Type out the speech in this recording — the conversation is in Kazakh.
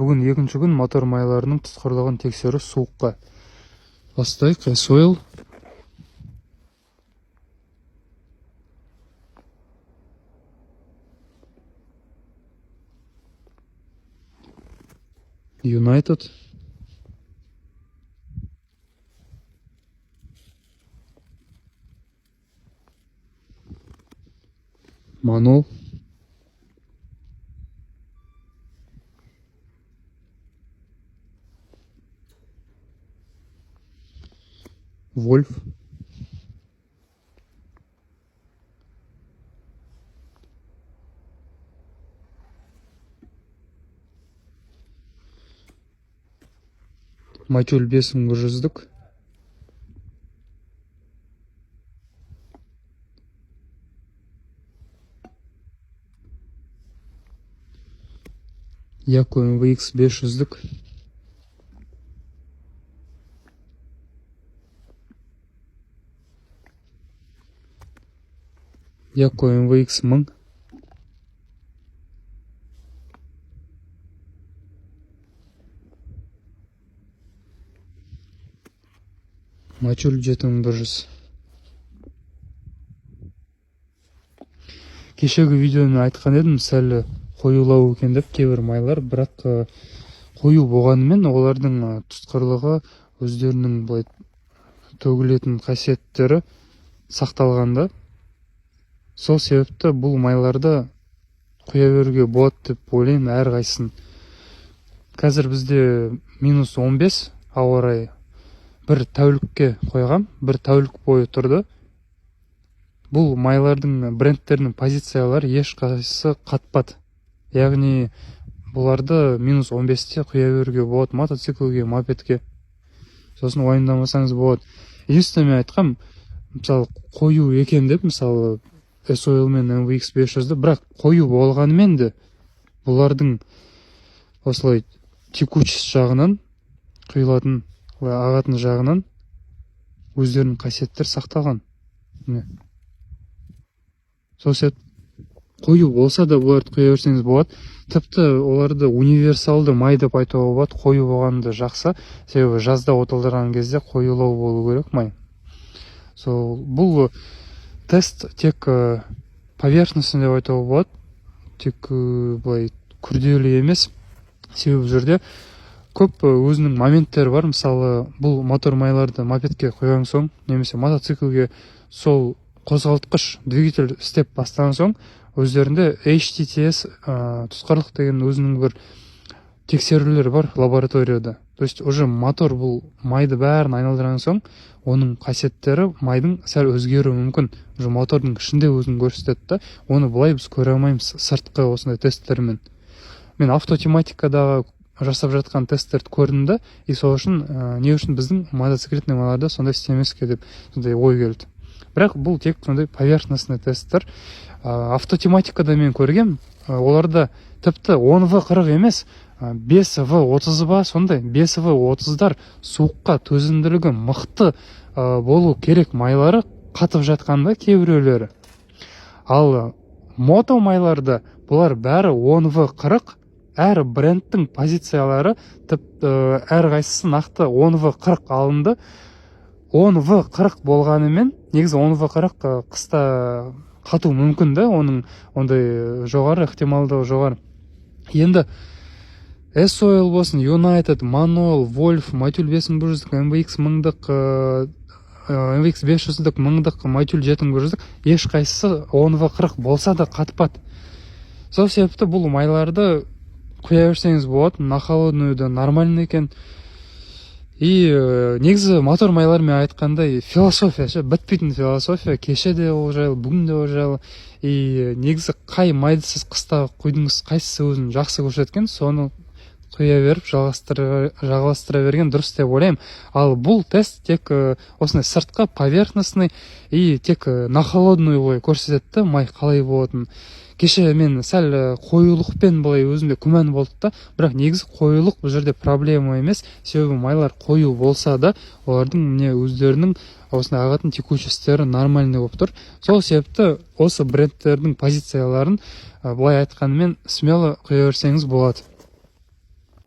Бүгін екінші күн, мотор майларының тұтқырлығын тексеру суыққа. Бастайық. S-Oil, United, Манол, Вольф, Мотюль 5100-дік, Яко MVX 500-дік, Яко MVX 1000, Мотюль 7100. Кешегі видеоны айтқан едім, сәл қоюлау екен деп кейбір майлар, бірақ қою болғанымен олардың тұтқырлығы, өздерінің былай төгілетін қасиеттері сақталған да. Сол себепті бұл майларды құя беруге болады деп ойлаймын әрқайсысын. Қазір бізде -15 ауа райы. Бір тәулікке қойғам, бір тәулік бойы тұрды. Бұл майлардың брендтерінің позициялары ешқайсысы қатпады, яғни бұларды -15-те құя беруге болады мотоциклге, мопедке, сосын уайымдамасаңыз болады. Единственное, мен айтқам, мысалы, қою екен деп, мысалы, S-Oil мен MVX 500-ді, бірақ қою болғанымен де бұлардың осылай текучесть жағынан, құйылатын, былай ағатын жағынан өздерінің қасиеттері сақталған. Міне, сол себепті қою болса да бұларды құя берсеңіз болады. Тіпті оларды универсалды май деп айтуға болады. Қою болғаны да жақсы, себебі жазда оталдырған кезде қоюлау болу керек май. Сол бұл тест тек поверхностный деп айтуға болады, тек былай күрделі емес, себебі бұл жерде көп өзінің моменттері бар. Мысалы, бұл мотор майларды мопедке құйған соң немесе мотоциклге, сол қозғалтқыш, двигатель істеп бастаған соң өздерінде HTTS, тұтқырлық деген өзінің бір тексерулер бар лабораторияда. То есть уже мотор бұл майды бәрін айналдырған соң оның қасиеттері майдың сәл өзгеруі мүмкін, уже мотордың ішінде өзін көрсетеді да. Оны былай біз көре алмаймыз сыртқы осындай тесттермен. Мен автотематикадағы жасап жатқан тесттерді көрдім да, и сол үшін не үшін біздің мотоциклетный майларда сондай істемеске деп сондай ой келді. Бірақ бұл тек сондай поверхностный тесттер. Автотематикада мен көргем, оларда тіпті 10 в 40 емес, 5 в 30 ба, сондай 5 в 30-дар суыққа төзімділігі мықты болу керек майлары қатып жатқан да кейбіреулері. Ал мото майларда бұлар бәрі 10 в 40, әр брендтің позициялары тіпті әрқайсысы нақты 10 в 40 алынды. 10 в 40 болғанымен, негізі 10 в 40 қыста қату мүмкін да, оның ондай жоғары ықтималдығы жоғары. Енді S-Oil болсын, United, Manol, Wolf, Motul 5100-дік, MVX мыңдық, MVX 500-дік, мыңдық, Motul 7100-дік, ешқайсысы 10 в 40 болса да қатпады. Сол себепті бұл майларды құя берсеңіз болады, на холодную да нормально екен. И негізі мотор майлар, мен айтқандай, философия ше, бітпейтін философия. Кеше де ол жайлы, бүгін де ол жайлы. И негізі қай майды сіз қыста құйдыңыз, қайсысы өзін жақсы көрсеткен, соны құя беріп жалғастыра берген дұрыс деп ойлаймын. Ал бұл тест тек осындай сыртқы поверхностный и тек на холодную былай көрсетеді да май қалай болатынын. Кеше мен сәл қоюлықпен былай өзімде күмән болды да, бірақ негізі қоюлық бұл жерде проблема емес, себебі майлар қою болса да олардың, міне, өздерінің осындай ағатын текучестері нормальный болып тұр. Сол себепті осы брендтердің позицияларын, былай айтқанымен, смело құя берсеңіз болады.